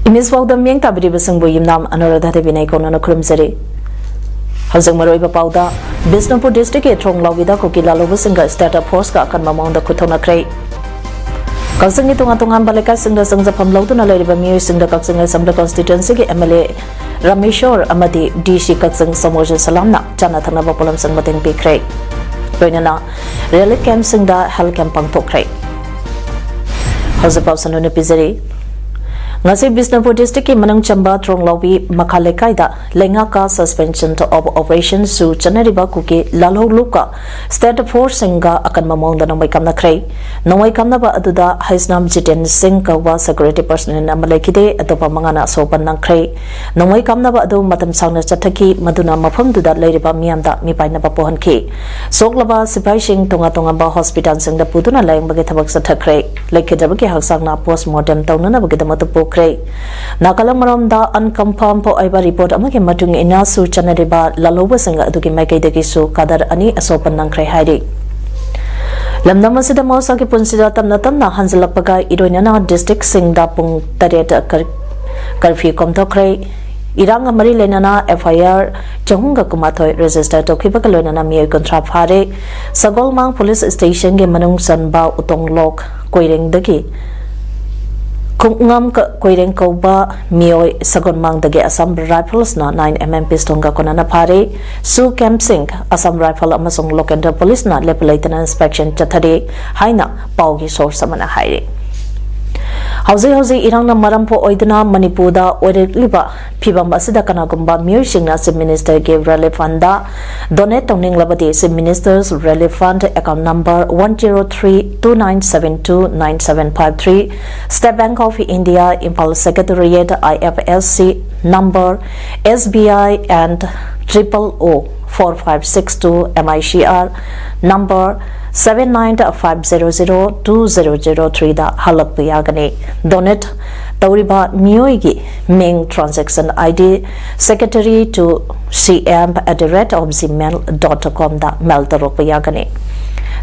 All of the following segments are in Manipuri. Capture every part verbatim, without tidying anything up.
ꯏꯃꯤꯁ ꯄꯥꯎꯗ ꯃꯤꯠꯌꯦꯡ ꯇꯥꯕꯤꯔꯤꯕꯁꯤꯡꯕꯨ ꯌꯨꯝꯅꯥꯝ ꯑꯅꯨꯔꯥꯙꯥ ꯗꯦꯕꯤꯅ ꯏꯀꯣꯟꯅꯅ ꯈꯨꯔꯨꯝꯖꯔꯤ꯫ ꯍꯧꯖꯤꯛ ꯃꯔꯨꯑꯣꯏꯕ ꯄꯥꯎꯗ, ꯕꯤꯁꯅꯨꯄꯨꯔ ꯗꯤꯁꯇ꯭ꯔꯤꯛꯀꯤ ꯊ꯭ꯔꯣꯡꯂꯥꯎꯕꯤꯗ ꯀꯨꯀꯤ ꯂꯥꯜꯍꯧꯕꯁꯤꯡꯒ ꯁ꯭ꯇꯦꯠ ꯐꯣꯔꯁꯀ ꯑꯀꯟꯕ ꯃꯑꯣꯡꯗ ꯈꯨꯠꯊꯣꯛꯅꯈ꯭ꯔꯦ꯫ ꯀꯛꯆꯤꯡꯒꯤ ꯇꯣꯉꯥꯟ ꯇꯣꯉꯥꯟꯕ ꯂꯩꯀꯥꯏꯁꯤꯡꯗ ꯆꯪꯖꯐꯝ ꯂꯧꯗꯨꯅ ꯂꯩꯔꯤꯕ ꯃꯤꯑꯣꯏꯁꯤꯡꯗ ꯀꯛꯆꯤꯡ assembly ꯀꯟꯁꯇꯤꯇ꯭ꯋꯦꯟꯁꯤꯒꯤ M L A Rameshwor ꯑꯃꯗꯤ ꯗꯤ ꯁꯤ ꯀꯛꯆꯤꯡ ꯁꯃꯣꯔꯖꯤꯠ ꯁꯂꯥꯝꯅ ꯆꯥꯅ ꯊꯛꯅꯕ ꯄꯣꯠꯂꯝꯁꯤꯡ ꯃꯇꯦꯡ ꯄꯤꯈ꯭ꯔꯦ꯫ ꯂꯣꯏꯅꯅ ꯔꯤꯂꯤꯐ ꯀꯦꯝꯞꯁꯤꯡꯗ ꯍꯦꯜꯊ ꯀꯦꯝꯞ ꯄꯥꯡꯊꯣꯛꯈ꯭ꯔꯦ꯫ ꯍꯧꯖꯤꯛ ꯄꯥꯎ ꯁꯟꯗꯨꯅ ꯄꯤꯖꯔꯤ꯫ ꯉꯁꯤ ꯕꯤꯁꯅꯨꯄꯨꯔ ꯗꯤꯁꯇ꯭ꯔꯤꯛꯀꯤ ꯃꯅꯨꯡ ꯆꯟꯕ ꯊ꯭ꯔꯣꯡꯂꯥꯎꯕꯤ ꯃꯈꯥ ꯂꯩꯀꯥꯏꯗ ꯂꯩꯉꯥꯛꯀ suspension of operation ꯁꯨ ꯆꯠꯅꯔꯤꯕ ꯀꯨꯀꯤ ꯂꯥꯜꯍꯧ ꯂꯨꯞꯀ ꯁ꯭ꯇꯦꯠ ꯐꯣꯔꯁꯁꯤꯡꯒ ꯑꯀꯟꯕ ꯃꯑꯣꯡꯗ ꯅꯣꯡꯃꯩ ꯀꯥꯞꯅꯈ꯭ꯔꯦ꯫ ꯅꯣꯡꯃꯩ ꯀꯥꯞꯅꯕ ꯑꯗꯨꯗ ꯍꯩꯁꯅꯥꯝ ꯖꯤꯇꯦꯟ ꯁꯤꯡ ꯀꯧꯕ ꯁꯦꯀ꯭ꯌꯨꯔꯤꯇꯤ ꯄꯔꯁꯅꯦꯜ ꯑꯃ ꯂꯩꯈꯤꯗꯦ, ꯑꯇꯣꯞꯄ ꯃꯉꯥꯅ ꯑꯁꯣꯛ ꯑꯄꯟ ꯅꯪꯈ꯭ꯔꯦ꯫ ꯅꯣꯡꯃꯩ ꯀꯥꯞꯅꯕ ꯑꯗꯨ ꯃꯇꯝ ꯁꯥꯡꯅ ꯆꯠꯊꯈꯤ, ꯃꯗꯨꯅ ꯃꯐꯝꯗꯨꯗ ꯂꯩꯔꯤꯕ ꯃꯤꯌꯥꯝꯗ ꯃꯤꯄꯥꯏꯅꯕ ꯄꯣꯛꯍꯟꯈꯤ꯫ ꯁꯣꯛꯂꯕ ꯁꯤꯐꯥꯏꯁꯤꯡ ꯇꯣꯉꯥꯟ ꯇꯣꯉꯥꯟꯕ ꯍꯣꯁꯄꯤꯇꯥꯜꯁꯤꯡꯗ ꯄꯨꯗꯨꯅ ꯂꯥꯌꯦꯡꯕꯒꯤ ꯊꯕꯛ ꯆꯠꯊꯈ꯭ꯔꯦ꯫ ꯂꯩꯈꯤꯗ꯭ꯔꯕꯒꯤ ꯍꯛꯆꯥꯡꯅ ꯄꯣꯁꯃꯣꯔꯇꯦꯝ ꯇꯧꯅꯅꯕꯒꯤꯗꯃꯛꯇ ꯄꯨꯈ꯭ꯔꯦ꯫ ꯅꯥꯒꯥꯂꯦꯟ ꯃꯔꯣꯝꯗ ꯑꯟꯀꯟꯐꯥꯔꯝ ꯑꯣꯏꯕ ꯔꯤꯄꯣꯔꯠ ꯑꯃꯒꯤ ꯃꯇꯨꯡ ꯏꯟꯅ ꯁꯨ ꯆꯠꯅꯔꯤꯕ ꯂꯥꯜꯍꯧꯕꯁꯤꯡ ꯑꯗꯨꯒꯤ ꯃꯥꯏꯀꯩꯗꯒꯤꯁꯨ ꯀꯥꯗꯔ ꯑꯅꯤ ꯑꯁꯣꯛꯄ ꯅꯪꯈ꯭ꯔꯦ ꯍꯥꯏꯔꯤ꯫ ꯂꯝꯗꯝ ꯑꯁꯤꯗ ꯃꯍꯧꯁꯥꯒꯤ ꯄꯨꯟꯁꯤꯗ ꯇꯞꯅ ꯇꯞꯅ ꯍꯟꯖꯤꯜꯂꯛꯄꯒ ꯏꯔꯣꯏꯅꯅ ꯗꯤꯁꯇ꯭ꯔꯤꯛꯁꯤꯡꯗ ꯄꯨꯡ ꯇꯔꯦꯠ ꯀꯔ-, ꯀꯔꯐ꯭ꯌꯨ ꯀꯣꯝꯊꯣꯛꯈ꯭ꯔꯦ꯫ ꯏꯔꯥꯡ ꯑꯃ ꯃꯔꯤ ꯂꯩꯅꯅ ꯑꯦꯐ ꯑꯥꯏ ꯑꯥꯔ ꯆꯍꯨꯝꯒ ꯀꯨꯟꯃꯥꯊꯣꯏ ꯔꯦꯖꯤꯁꯇꯔ ꯇꯧꯈꯤꯕꯒ ꯂꯣꯏꯅꯅ ꯃꯤꯑꯣꯏ ꯀꯨꯟꯊ꯭ꯔꯥ ꯐꯥꯔꯦ꯫ ꯁꯒꯣꯜꯃꯥꯡ ꯄꯨꯂꯤꯁ ꯁ꯭ꯇꯦꯁꯟꯒꯤ ꯃꯅꯨꯡ ꯆꯟꯕ ꯎꯇꯣꯡ ꯂꯣꯛ ꯀꯣꯏꯔꯦꯡꯗꯒꯤ ꯈꯨꯡꯉꯝ ꯀ-, ꯀꯣꯏꯔꯦꯡ ꯀꯧꯕ ꯃꯤꯑꯣꯏ ꯁꯒꯣꯜꯃꯥꯡꯗꯒꯤ ꯑꯁꯥꯝ ꯔꯥꯏꯐꯜꯁꯅ ꯅꯥꯏꯟ ꯑꯦꯝ ꯑꯦꯝ ꯄꯤꯁꯇꯣꯜꯒ ꯀꯣꯟꯅꯅ ꯐꯥꯔꯦ꯫ ꯁꯨ ꯀꯦꯝꯁꯤꯡ ꯑꯁꯥꯝ ꯔꯥꯏꯐꯜ ꯑꯃꯁꯨꯡ ꯂꯣꯀꯦꯟꯗ꯭ꯔ ꯄꯨꯂꯤꯁꯅ ꯂꯦꯞꯄ ꯂꯩꯇꯅ ꯏꯟꯁꯄꯦꯛꯁꯟ ꯆꯠꯊꯔꯤ ꯍꯥꯏꯅ ꯄꯥꯎꯒꯤ ꯁꯣꯔꯁ ꯑꯃꯅ ꯍꯥꯏꯔꯤ꯫ ꯍꯧꯖꯤꯛ ꯍꯧꯖꯤꯛ ꯏꯔꯥꯡꯅ ꯃꯔꯝ ꯑꯣꯏꯗꯨꯅ ꯃꯅꯤꯄꯨꯔꯗ ꯑꯣꯏꯔꯛꯂꯤꯕ ꯐꯤꯕꯝ ꯑꯁꯤꯗ ꯀꯅꯥꯒꯨꯝꯕ ꯃꯤꯑꯣꯏꯁꯤꯡꯅ Chief Ministerꯒꯤ Relief Fundꯗ donate ꯇꯧꯅꯤꯡꯂꯕꯗꯤ Chief Minister's Relief Fund account number one zero three two nine seven two nine seven five three, State Bank of India, Imphal Secretariat, I F S C number S B I and triple O four five six two, M I C R number seven nine five zero zero two zero zero threeꯗ ꯍꯜꯂꯛꯄ ꯌꯥꯒꯅꯤ꯫ Donate ꯇꯧꯔꯤꯕ ꯃꯤꯑꯣꯏꯒꯤ ꯃꯤꯡ, transaction I D, secretary to C M at the rate of gmail dot comꯗ mail ꯇꯧꯔꯛꯄ ꯌꯥꯒꯅꯤ꯫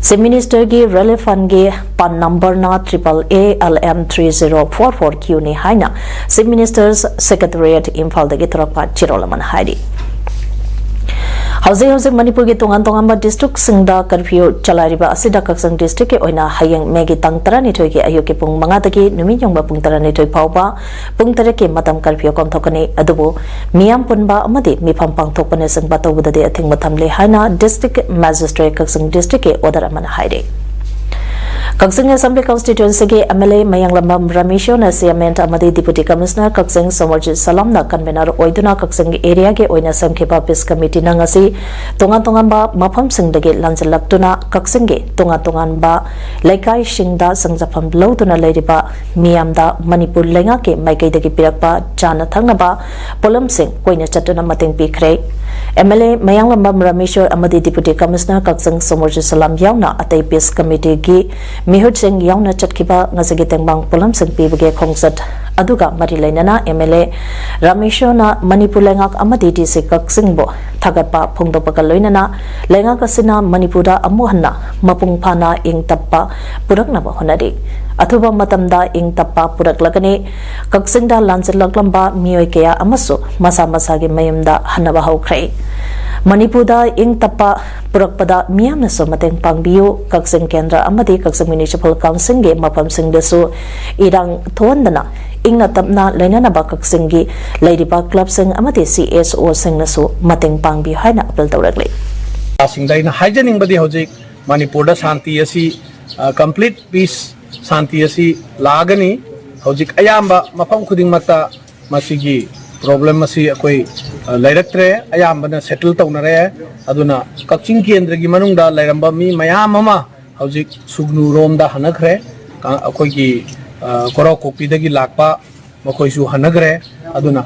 Chief Ministerꯒꯤ Relief Fundꯒꯤ PAN numberꯅ triple A L M three zero four four Qꯅꯤ ꯍꯥꯏꯅ Chief Minister's Secretariat ꯏꯝꯐꯥꯜꯗꯒꯤ ꯊꯣꯔꯛꯄ ꯆꯦꯔꯣꯜ ꯑꯃꯅ ꯍꯥꯏꯔꯤ꯫ ꯍꯧꯖꯤꯛ ꯍꯧꯖꯤꯛ ꯃꯅꯤꯄꯨꯔꯒꯤ ꯇꯣꯉꯥꯟ ꯇꯣꯉꯥꯟꯕ districtꯁꯤꯡꯗ curfew ꯆꯂꯥꯏꯔꯤꯕ ꯑꯁꯤꯗ ꯀꯛꯆꯤꯡ districtꯀꯤ ꯑꯣꯏꯅ ꯍꯌꯦꯡ ꯃꯦꯒꯤ ꯇꯥꯡ ꯇꯔꯥꯅꯤꯊꯣꯏꯒꯤ ꯑꯌꯨꯛꯀꯤ ꯄꯨꯡ ꯃꯉꯥꯗꯒꯤ ꯅꯨꯃꯤꯠ ꯌꯨꯡꯕ ꯄꯨꯡ ꯇꯔꯥꯅꯤꯊꯣꯏ ꯐꯥꯎꯕ ꯄꯨꯡ ꯇꯔꯦꯠꯀꯤ ꯃꯇꯝ curfew ꯀꯣꯝꯊꯣꯛꯀꯅꯤ꯫ ꯑꯗꯨꯕꯨ ꯃꯤꯌꯥꯝ ꯄꯨꯟꯕ ꯑꯃꯗꯤ ꯃꯤꯐꯝ ꯄꯥꯡꯊꯣꯛꯄꯅꯆꯤꯡꯕ ꯇꯧꯕꯗꯗꯤ ꯑꯊꯤꯡꯕ ꯊꯝꯂꯤ ꯍꯥꯏꯅ District Magistrate ꯀꯛꯆꯤꯡ districtꯀꯤ order ꯑꯃꯅ ꯍꯥꯏꯔꯤ꯫ ꯀꯛꯆꯤꯡ Assembly Constituencyꯒꯤ M L A Mayanglambam ꯔꯥꯃꯦꯁꯣꯔꯅ C M and ꯑꯃꯗꯤ Deputy Commissioner ꯀꯛꯆꯤꯡ ꯁꯣꯃꯔꯖꯤꯠ ꯁꯂꯥꯝꯅ convener ꯑꯣꯏꯗꯨꯅ ꯀꯛꯆꯤꯡ areaꯒꯤ ꯑꯣꯏꯅ ꯁꯦꯝꯈꯤꯕ peace committeeꯅ ꯉꯁꯤ ꯇꯣꯉꯥꯟ ꯇꯣꯉꯥꯟꯕ ꯃꯐꯝꯁꯤꯡꯗꯒꯤ ꯂꯥꯟꯖꯜꯂꯛꯇꯨꯅ ꯀꯛꯆꯤꯡꯒꯤ ꯇꯣꯉꯥꯟ ꯇꯣꯉꯥꯟꯕ ꯂꯩꯀꯥꯏꯁꯤꯡꯗ ꯆꯪꯖꯐꯝ ꯂꯧꯗꯨꯅ ꯂꯩꯔꯤꯕ ꯃꯤꯌꯥꯝꯗ ꯃꯅꯤꯄꯨꯔ ꯂꯩꯉꯥꯛꯀꯤ ꯃꯥꯏꯀꯩꯗꯒꯤ ꯄꯤꯔꯛꯄ ꯆꯥꯅ ꯊꯛꯅꯕ ꯄꯣꯠꯂꯝꯁꯤꯡ ꯀꯣꯏꯅ ꯆꯠꯇꯨꯅ ꯃꯇꯦꯡ ꯄꯤꯈ꯭ꯔꯦ꯫ M L A ꯃꯌꯥꯡꯂꯝꯕꯝ ꯔꯥꯃꯦꯁꯣꯔ ꯑꯃꯗꯤ Deputy Commissioner ꯀꯛꯆꯤꯡ ꯁꯣꯃꯔꯖꯤꯠ ꯁꯂꯥꯝ ꯌꯥꯎꯅ ꯑꯇꯩ peace committeeꯒꯤ ꯃꯤꯍꯨꯠꯁꯤꯡ ꯌꯥꯎꯅ ꯆꯠꯈꯤꯕ ꯉꯁꯤꯒꯤ ꯇꯦꯡꯕꯥꯡ ꯄꯣꯠꯂꯝꯁꯤꯡ ꯄꯤꯕꯒꯤ ꯈꯣꯡꯆꯠ ꯑꯗꯨꯒ ꯃꯔꯤ ꯂꯩꯅꯅ M L A ꯔꯥꯃꯦꯁꯣꯔꯅ ꯃꯅꯤꯄꯨꯔ ꯂꯩꯉꯥꯛ ꯑꯃꯗꯤ D C ꯀꯛꯆꯤꯡꯕꯨ ꯊꯥꯒꯠꯄ ꯐꯣꯡꯗꯣꯛꯄꯒ ꯂꯣꯏꯅꯅ ꯂꯩꯉꯥꯛ ꯑꯁꯤꯅ ꯃꯅꯤꯄꯨꯔꯗ ꯑꯃꯨꯛ ꯍꯟꯅ ꯃꯄꯨꯡ ꯐꯥꯅ ꯏꯪ ꯇꯞꯄ ꯄꯨꯔꯛꯅꯕ ꯍꯣꯠꯅꯔꯤ꯫ ꯑꯊꯨꯕ ꯃꯇꯝꯗ ꯏꯪ ꯇꯞꯄ ꯄꯨꯔꯛꯂꯒꯅꯤ꯫ ꯀꯛꯆꯤꯡꯗ ꯂꯥꯟꯖꯜꯂꯛꯂꯝꯕ ꯃꯤꯑꯣꯏ ꯀꯌꯥ ꯑꯃꯁꯨ ꯃꯁꯥ ꯃꯁꯥꯒꯤ ꯃꯌꯨꯝꯗ ꯍꯟꯅꯕ ꯍꯧꯈ꯭ꯔꯦ꯫ ꯃꯅꯤꯄꯨꯔꯗ ꯏꯪ ꯇꯞꯄ ꯄꯨꯔꯛꯄꯗ ꯃꯤꯌꯥꯝꯅꯁꯨ ꯃꯇꯦꯡ ꯄꯥꯡꯕꯤꯌꯨ꯫ ꯀꯛꯆꯤꯡ ꯀꯦꯟꯗ꯭ꯔ ꯑꯃꯗꯤ ꯀꯛꯆꯤꯡ Municipal Councilꯒꯤ ꯃꯐꯝꯁꯤꯡꯗꯁꯨ ꯏꯔꯥꯡ ꯊꯣꯛꯍꯟꯗꯅ ꯏꯪꯅ ꯇꯞꯅ ꯂꯩꯅꯅꯕ ꯀꯛꯆꯤꯡꯒꯤ ꯂꯩꯔꯤꯕ clubꯁꯤꯡ ꯑꯃꯗꯤ C S Oꯁꯤꯡꯅꯁꯨ ꯃꯇꯦꯡ ꯄꯥꯡꯕꯤꯌꯨ ꯍꯥꯏꯅ appeal ꯇꯧꯔꯛꯂꯤ꯫ ꯁꯤꯡꯗ ꯑꯩꯅ ꯍꯥꯏꯖꯅꯤꯡꯕꯗꯤ ꯍꯧꯖꯤꯛ ꯃꯅꯤꯄꯨꯔꯗ ꯁꯥꯟꯇꯤ ꯑꯁꯤ, ꯑ, complete peace, ꯁꯥꯟꯇꯤ ꯑꯁꯤ ꯂꯥꯛꯑꯒꯅꯤ꯫ ꯍꯧꯖꯤꯛ ꯑꯌꯥꯝꯕ ꯃꯐꯝ ꯈꯨꯗꯤꯡꯃꯛꯇ ꯃꯁꯤꯒꯤ ꯄ꯭ꯔꯣꯕ꯭ꯂꯦꯝ ꯑꯁꯤ ꯑꯩꯈꯣꯏ ꯂꯩꯔꯛꯇ꯭ꯔꯦ, ꯑꯌꯥꯝꯕꯅ ꯁꯦꯇꯜ ꯇꯧꯅꯔꯦ꯫ ꯑꯗꯨꯅ ꯀꯛꯆꯤꯡ ꯀꯦꯟꯗ꯭ꯔꯒꯤ ꯃꯅꯨꯡꯗ ꯂꯩꯔꯝꯕ ꯃꯤ ꯃꯌꯥꯝ ꯑꯃ ꯍꯧꯖꯤꯛ ꯁꯨꯒꯅꯨꯔꯣꯝꯗ ꯍꯟꯅꯈ꯭ꯔꯦ꯫ ꯑꯩꯈꯣꯏꯒꯤ ꯀꯣꯔꯥꯎ ꯀꯣꯛꯄꯤꯗꯒꯤ ꯂꯥꯛꯄ ꯃꯈꯣꯏꯁꯨ ꯍꯟꯅꯈ꯭ꯔꯦ꯫ ꯑꯗꯨꯅ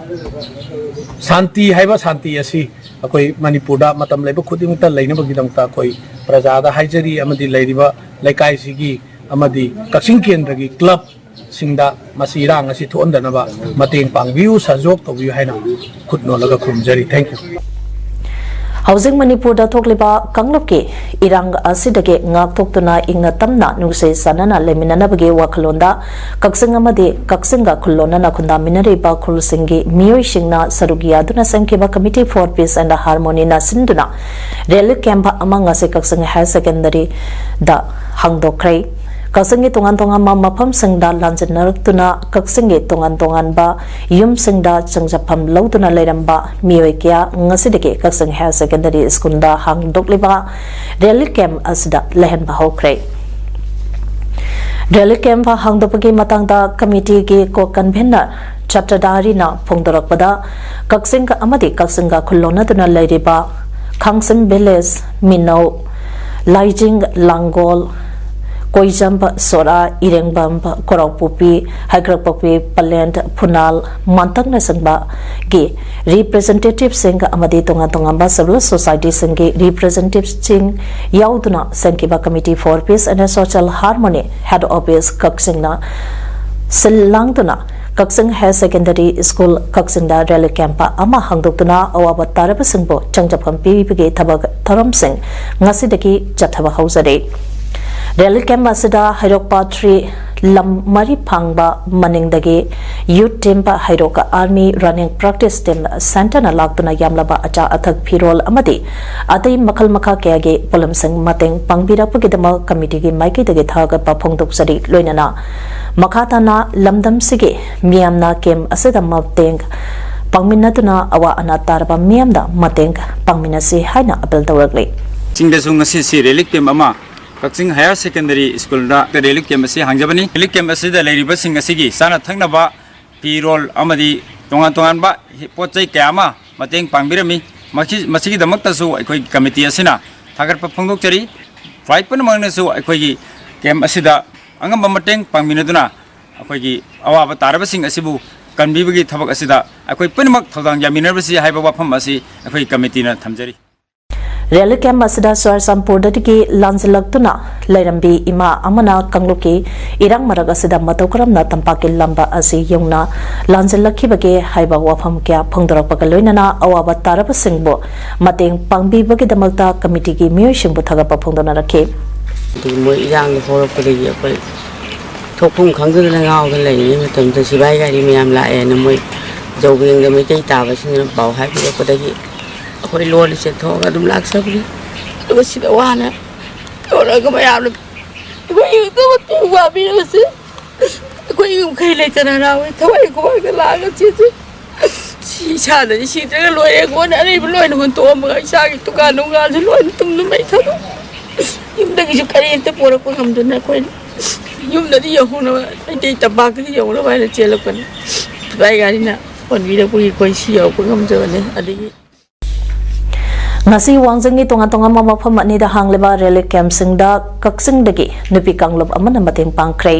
ꯁꯥꯟꯇꯤ ꯍꯥꯏꯕ ꯁꯥꯟꯇꯤ ꯑꯁꯤ ꯑꯩꯈꯣꯏ ꯃꯅꯤꯄꯨꯔꯗ ꯃꯇꯝ ꯂꯩꯕ ꯈꯨꯗꯤꯡꯃꯛꯇ ꯂꯩꯅꯕꯒꯤꯗꯃꯛꯇ ꯑꯩꯈꯣꯏ ꯄ꯭ꯔꯖꯥꯗ ꯍꯥꯏꯖꯔꯤ, ꯑꯃꯗꯤ ꯂꯩꯔꯤꯕ ꯂꯩꯀꯥꯏꯁꯤꯒꯤ ꯑꯃꯗꯤ ꯀꯛꯆꯤꯡ ꯀꯦꯟꯗ꯭ꯔꯒꯤ ꯀ꯭ꯂꯕ ꯁꯤꯡꯗ ꯃꯁꯤ ꯏꯔꯥꯡ ꯑꯁꯤ ꯊꯣꯛꯍꯟꯗꯅꯕ ꯃꯇꯦꯡ ꯄꯥꯡꯕꯤꯌꯨ, ꯁꯍꯖꯣꯒ ꯇꯧꯕꯤꯌꯨ ꯍꯥꯏꯅ ꯈꯨꯠ ꯅꯣꯜꯂꯒ ꯈꯨꯔꯨꯝꯖꯔꯤ꯫ Thank you꯫ ꯍꯧꯖꯤꯛ ꯃꯅꯤꯄꯨꯔꯗ ꯊꯣꯛꯂꯤꯕ ꯀꯥꯡꯂꯨꯞꯀꯤ ꯏꯔꯥꯡ ꯑꯁꯤꯗꯒꯤ ꯉꯥꯛꯊꯣꯛꯇꯨꯅ ꯏꯪꯅ ꯇꯞꯅ ꯅꯨꯡꯁꯤ ꯆꯥꯟꯅꯅ ꯂꯩꯃꯤꯟꯅꯅꯕꯒꯤ ꯋꯥꯈꯜꯂꯣꯟꯗ ꯀꯛꯆꯤꯡ ꯑꯃꯗꯤ ꯀꯛꯆꯤꯡꯒ ꯈꯨꯜ ꯂꯣꯟꯅꯅ ꯈꯨꯟꯗꯥꯃꯤꯟꯅꯔꯤꯕ ꯈꯨꯜꯁꯤꯡꯒꯤ ꯃꯤꯑꯣꯏꯁꯤꯡꯅ ꯁꯔꯨꯛ ꯌꯥꯗꯨꯅ ꯁꯦꯝꯈꯤꯕ Committee for Peace and Harmony ꯅ ꯁꯤꯟꯗꯨꯅ relief camp ꯑꯃ ꯉꯁꯤ ꯀꯛꯆꯤꯡ Higher Secondary ꯗ ꯍꯥꯡꯗꯣꯛꯈ꯭ꯔꯦ꯫ ꯀꯛꯆꯤꯡꯒꯤ ꯇꯣꯉꯥꯟ ꯇꯣꯉꯥꯟꯕ ꯃꯐꯝꯁꯤꯡꯗ ꯂꯥꯟꯖꯤꯟꯅꯔꯛꯇꯨꯅ ꯀꯛꯆꯤꯡꯒꯤ ꯇꯣꯉꯥꯟ ꯇꯣꯉꯥꯟꯕ ꯌꯨꯝꯁꯤꯡꯗ ꯆꯪꯖꯐꯝ ꯂꯧꯗꯨꯅ ꯂꯩꯔꯝꯕ ꯃꯤꯑꯣꯏ ꯀꯌꯥ ꯉꯁꯤꯗꯒꯤ ꯀꯛꯆꯤꯡ Higher Secondary School ꯗ ꯍꯥꯡꯗꯣꯛꯂꯤꯕ relief camp ꯑꯁꯤꯗ ꯂꯩꯍꯟꯕ ꯍꯧꯈ꯭ꯔꯦ꯫ Relief camp ꯍꯥꯡꯗꯣꯛꯄꯒꯤ ꯃꯇꯥꯡꯗ committee ꯒꯤ co convenor ꯆꯠꯇꯗꯥꯔꯤꯅ ꯐꯣꯡꯗꯣꯔꯛꯄꯗ, ꯀꯛꯆꯤꯡ ꯑꯃꯗꯤ ꯀꯛꯆꯤꯡꯒ ꯈꯨꯜ ꯂꯣꯟꯅꯗꯨꯅ ꯂꯩꯔꯤꯕ ꯈꯥꯡꯁꯤꯝ village, ꯃꯤꯅꯧ, ꯂꯥꯏꯖꯤꯡ, ꯂꯥꯡꯒꯣꯜ, ꯀꯣꯏꯖꯝ, ꯁꯣꯔꯥ, ꯏꯔꯦꯡꯕꯝ, ꯀꯣꯔꯧꯄꯨꯄꯤ, ꯍꯩꯀ꯭ꯔꯛꯄꯣꯛꯄꯤ, ꯄꯂꯦꯟ, ꯐꯨꯅꯥꯜ, ꯃꯥꯟꯇꯪꯅꯆꯤꯡꯕꯒꯤ representative ꯁꯤꯡ ꯑꯃꯗꯤ ꯇꯣꯉꯥꯟ ꯇꯣꯉꯥꯟꯕ civil society ꯁꯤꯡꯒꯤ representative ꯁꯤꯡ ꯌꯥꯎꯗꯨꯅ ꯁꯦꯝꯈꯤꯕ Committee for Peace and Social Harmony head office ꯀꯛꯆꯤꯡꯅ ꯁꯤꯜ ꯂꯥꯡꯗꯨꯅ ꯀꯛꯆꯤꯡ Higher Secondary School ꯀꯛꯆꯤꯡꯗ relief camp ꯑꯃ ꯍꯥꯡꯗꯣꯛꯇꯨꯅ ꯑꯋꯥꯕ ꯇꯥꯔꯕꯁꯤꯡꯕꯨ ꯆꯪꯖꯐꯝ ꯄꯤꯕꯒꯤ ꯊꯕꯛ ꯊꯧꯔꯝꯁꯤꯡ ꯉꯁꯤꯗꯒꯤ ꯆꯠꯊꯕ ꯍꯧꯖꯔꯦ꯫ Relief camp ꯑꯁꯤꯗ ꯍꯩꯔꯣꯛ part three ꯂꯝ ꯃꯔꯤ ꯐꯥꯡꯕ ꯃꯅꯤꯡꯗꯒꯤ youth team, ꯍꯩꯔꯣꯛ army running practice team centre ꯅ ꯂꯥꯛꯇꯨꯅ ꯌꯥꯝꯂꯕ ꯑꯆꯥ ꯑꯊꯛ, ꯐꯤꯔꯣꯜ ꯑꯃꯗꯤ ꯑꯇꯩ ꯃꯈꯜ ꯃꯈꯥ ꯀꯌꯥꯒꯤ ꯄꯣꯠꯂꯝꯁꯤꯡ ꯃꯇꯦꯡ ꯄꯥꯡꯕꯤꯔꯛꯄꯒꯤꯗꯃꯛ committee ꯒꯤ ꯃꯥꯏꯀꯩꯗꯒꯤ ꯊꯥꯒꯠꯄ ꯐꯣꯡꯗꯣꯛꯆꯔꯤ꯫ ꯂꯣꯏꯅꯅ ꯃꯈꯥ ꯇꯥꯅ ꯂꯝꯗꯝꯁꯤꯒꯤ ꯃꯤꯌꯥꯝꯅ camp ꯑꯁꯤꯗ ꯃꯇꯦꯡ ꯄꯥꯡꯃꯤꯟꯅꯗꯨꯅ ꯑꯋꯥ ꯑꯅꯥ ꯇꯥꯔꯕ ꯃꯤꯌꯥꯝꯗ ꯃꯇꯦꯡ ꯄꯥꯡꯃꯤꯟꯅꯁꯤ ꯍꯥꯏꯅ appeal ꯇꯧꯔꯛꯂꯤ꯫ ꯆꯤꯡꯗꯁꯨ ꯉꯁꯤꯁꯤ relief camp ꯑꯃ ꯀꯛꯆꯤꯡ ꯍꯥꯌꯔ ꯁꯦꯀꯦꯟꯗꯔꯤ ꯁ꯭ꯀꯨꯜꯗ ꯔꯤꯂꯤꯐ ꯀꯦꯝꯞ ꯑꯁꯤ ꯍꯥꯡꯖꯕꯅꯤ꯫ ꯔꯤꯂꯤꯐ ꯀꯦꯝꯞ ꯑꯁꯤꯗ ꯂꯩꯔꯤꯕꯁꯤꯡ ꯑꯁꯤꯒꯤ ꯆꯥꯅ ꯊꯛꯅꯕ, ꯐꯤꯔꯣꯜ ꯑꯃꯗꯤ ꯇꯣꯉꯥꯟ ꯇꯣꯉꯥꯟꯕ ꯄꯣꯠ ꯆꯩ ꯀꯌꯥ ꯑꯃ ꯃꯇꯦꯡ ꯄꯥꯡꯕꯤꯔꯝꯃꯤ꯫ ꯃꯁꯤ-, ꯃꯁꯤꯒꯤꯗꯃꯛꯇꯁꯨ ꯑꯩꯈꯣꯏꯒꯤ ꯀꯃꯤꯇꯤ ꯑꯁꯤꯅ ꯊꯥꯒꯠꯄ ꯐꯣꯡꯗꯣꯛꯆꯔꯤ꯫ ꯈ꯭ꯋꯥꯏ ꯄꯨꯝꯅꯃꯛꯅꯁꯨ ꯑꯩꯈꯣꯏꯒꯤ ꯀꯦꯝꯞ ꯑꯁꯤꯗ ꯑꯉꯝꯕ ꯃꯇꯦꯡ ꯄꯥꯡꯃꯤꯟꯅꯗꯨꯅ ꯑꯩꯈꯣꯏꯒꯤ ꯑꯋꯥꯕ ꯇꯥꯔꯕꯁꯤꯡ ꯑꯁꯤꯕꯨ ꯀꯟꯕꯤꯕꯒꯤ ꯊꯕꯛ ꯑꯁꯤꯗ ꯑꯩꯈꯣꯏ ꯄꯨꯝꯅꯃꯛ ꯊꯧꯗꯥꯡ ꯌꯥꯃꯤꯟꯅꯔꯕꯁꯤ ꯍꯥꯏꯕ ꯋꯥꯐꯝ ꯑꯁꯤ ꯑꯩꯈꯣꯏ ꯀꯃꯤꯇꯤꯅ ꯊꯝꯖꯔꯤ꯫ ꯔꯦꯂꯤ ꯀꯦꯝꯞ ꯑꯁꯤꯗ ꯆꯨꯔꯆꯥꯟꯄꯨꯔꯗꯒꯤ ꯂꯥꯟꯖꯤꯜꯂꯛꯇꯨꯅ ꯂꯩꯔꯝꯕꯤ ꯏꯃꯥ ꯑꯃꯅ ꯀꯥꯡꯂꯨꯞꯀꯤ ꯏꯔꯥꯡ ꯃꯔꯛ ꯑꯁꯤꯗ ꯃꯇꯧ ꯀꯔꯝꯅ ꯇꯝꯄꯥꯛꯀꯤ ꯂꯝꯕꯥ ꯑꯁꯤ ꯌꯧꯅ ꯂꯥꯟꯖꯤꯜꯂꯛꯈꯤꯕꯒꯦ ꯍꯥꯏꯕ ꯋꯥꯐꯝ ꯀꯌꯥ ꯐꯣꯡꯗꯣꯔꯛꯄꯒ ꯂꯣꯏꯅꯅ ꯑꯋꯥꯕ ꯇꯥꯔꯕꯁꯤꯡꯕꯨ ꯃꯇꯦꯡ ꯄꯥꯡꯕꯤꯕꯒꯤꯗꯃꯛꯇ ꯀꯃꯤꯇꯤꯒꯤ ꯃꯤꯑꯣꯏꯁꯤꯡꯕꯨ ꯊꯥꯒꯠꯄ ꯐꯣꯡꯗꯣꯛꯅꯔꯛꯈꯤ꯫ ꯑꯗꯨ ꯃꯣꯏ ꯏꯔꯥꯡꯗꯣ ꯍꯧꯔꯛꯄꯗꯒꯤ ꯑꯩꯈꯣꯏ ꯊꯣꯛꯐꯝ ꯈꯪꯗꯗꯅ ꯉꯥꯎꯗꯅ ꯂꯩꯔꯤꯉꯩ ꯃꯇꯝꯗ ꯁꯤꯐꯥꯏ ꯒꯥꯔꯤ ꯃꯌꯥꯝ ꯂꯥꯛꯑꯦꯅ ꯃꯣꯏ ꯖꯧꯕꯦꯡꯗ ꯃꯩꯇꯩ ꯇꯥꯕꯁꯤꯡꯅ ꯄꯥꯎ ꯍꯥꯏꯕꯤꯔꯛꯄꯗꯒꯤ ꯑꯩꯈꯣꯏ ꯂꯣꯟꯅ ꯆꯦꯟꯊꯣꯛꯑꯒ ꯑꯗꯨꯝ ꯂꯥꯛꯆꯕꯅꯤ꯫ ꯑꯗꯨꯒ ꯁꯤꯗ ꯋꯥꯅ ꯇꯧꯔꯒ ꯃꯌꯥꯝꯅ ꯑꯩꯈꯣꯏꯒꯤꯗꯃꯛꯇ ꯋꯥꯕꯤꯔꯕꯁꯦ ꯑꯩꯈꯣꯏ ꯌꯨꯝꯈꯩ ꯂꯩꯇꯅ ꯍꯔꯥꯎꯋꯦ꯫ ꯊꯋꯥꯏ ꯈꯨꯋꯥꯡꯗ ꯂꯥꯛꯑꯒ ꯆꯦꯟꯖꯩ꯫ ꯁꯤ ꯏꯁꯥꯗꯗꯤ ꯁꯤꯗ꯭ꯔꯒ ꯂꯣꯏꯔꯦ꯫ ꯑꯩꯉꯣꯟꯗ ꯑꯔꯩꯕ ꯂꯣꯏꯅ ꯍꯨꯟꯇꯣꯛꯑꯝꯃꯒ ꯏꯆꯥꯒꯤ ꯗꯨꯀꯥꯟ ꯅꯨꯡꯒꯥꯟꯁꯨ ꯂꯣꯏꯅ ꯇꯨꯝꯗꯨ ꯃꯩ ꯊꯥꯗꯣꯛ ꯌꯨꯝꯗꯒꯤꯁꯨ ꯀꯔꯤꯝꯇ ꯄꯣꯔꯛꯄ ꯉꯝꯗꯅ ꯑꯩꯈꯣꯏꯅ ꯌꯨꯝꯗꯗꯤ ꯌꯧꯍꯧꯅꯕ, ꯃꯩꯇꯩ ꯇꯝꯄꯥꯛꯇꯗꯤ ꯌꯧꯅꯕ ꯍꯥꯏꯅ ꯆꯦꯜꯂꯛꯄꯅꯤ꯫ ꯁꯤꯐꯥꯏ ꯒꯥꯔꯤꯅ ꯍꯣꯟꯕꯤꯔꯛꯄꯒꯤ ꯑꯩꯈꯣꯏ ꯁꯤ ꯌꯧꯔꯛꯄ ꯉꯝꯖꯕꯅꯤ꯫ ꯑꯗꯒꯤ ꯉꯁꯤ ꯋꯥꯡꯖꯤꯡꯒꯤ ꯇꯣꯉꯥꯟ ꯇꯣꯉꯥꯟꯕ ꯃꯐꯝ ꯑꯅꯤꯗ ꯍꯥꯡꯂꯤꯕ ꯔꯤꯂꯤꯐ ꯀꯦꯝꯞꯁꯤꯡꯗ ꯀꯛꯆꯤꯡꯗꯒꯤ ꯅꯨꯄꯤ ꯀꯥꯡꯂꯨꯞ ꯑꯃꯅ ꯃꯇꯦꯡ ꯄꯥꯡꯈ꯭ꯔꯦ꯫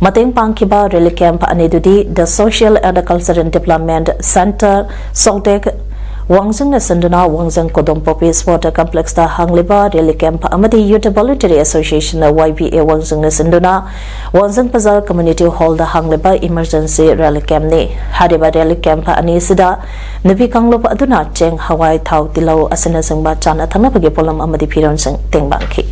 ꯃꯇꯦꯡ ꯄꯥꯡꯈꯤꯕ ꯔꯤꯂꯤꯐ ꯀꯦꯝꯞ ꯑꯅꯤꯗꯨꯗꯤ The Social and Cultural Development Centre, SOLTEC, ꯋꯥꯡꯖꯤꯡꯅ ꯁꯤꯟꯗꯨꯅ ꯋꯥꯡꯖꯤꯡ ꯀꯣꯗꯣꯝ ꯄꯣꯄꯤ ꯁ꯭ꯄꯣꯔꯠ ꯀꯝꯄ꯭ꯂꯦꯛꯁꯇ ꯍꯥꯡꯂꯤꯕ ꯔꯤꯂꯤꯐ ꯀꯦꯝꯞ ꯑꯃꯗꯤ youth voluntary ꯑꯦꯁꯣꯁꯤꯌꯦꯁꯟꯅ, Y B A, ꯋꯥꯡꯖꯤꯡꯅ ꯁꯤꯟꯗꯨꯅ ꯋꯥꯡꯖꯤꯡ ꯕꯖꯥꯔ ꯀꯝꯃ꯭ꯌꯨꯅꯤꯇꯤ ꯍꯣꯜꯗ ꯍꯥꯡꯂꯤꯕ ꯏꯃꯔꯖꯦꯟꯁꯤ ꯔꯤꯂꯤꯐ ꯀꯦꯝꯞꯅꯤ꯫ ꯍꯥꯏꯔꯤꯕ ꯔꯤꯂꯤꯐ ꯀꯦꯝꯞ ꯑꯅꯤ ꯑꯁꯤꯗ ꯅꯨꯄꯤ ꯀꯥꯡꯂꯨꯞ ꯑꯗꯨꯅ ꯆꯦꯡ, ꯍꯋꯥꯏ, ꯊꯥꯎ, ꯇꯤꯜꯍꯧ ꯑꯁꯤꯅꯆꯤꯡꯕ ꯆꯥꯅ ꯊꯛꯅꯕꯒꯤ ꯄꯣꯠꯂꯝ ꯑꯃꯗꯤ ꯐꯤꯔꯣꯜꯁꯤꯡ ꯇꯦꯡꯕꯥꯡꯈꯤ꯫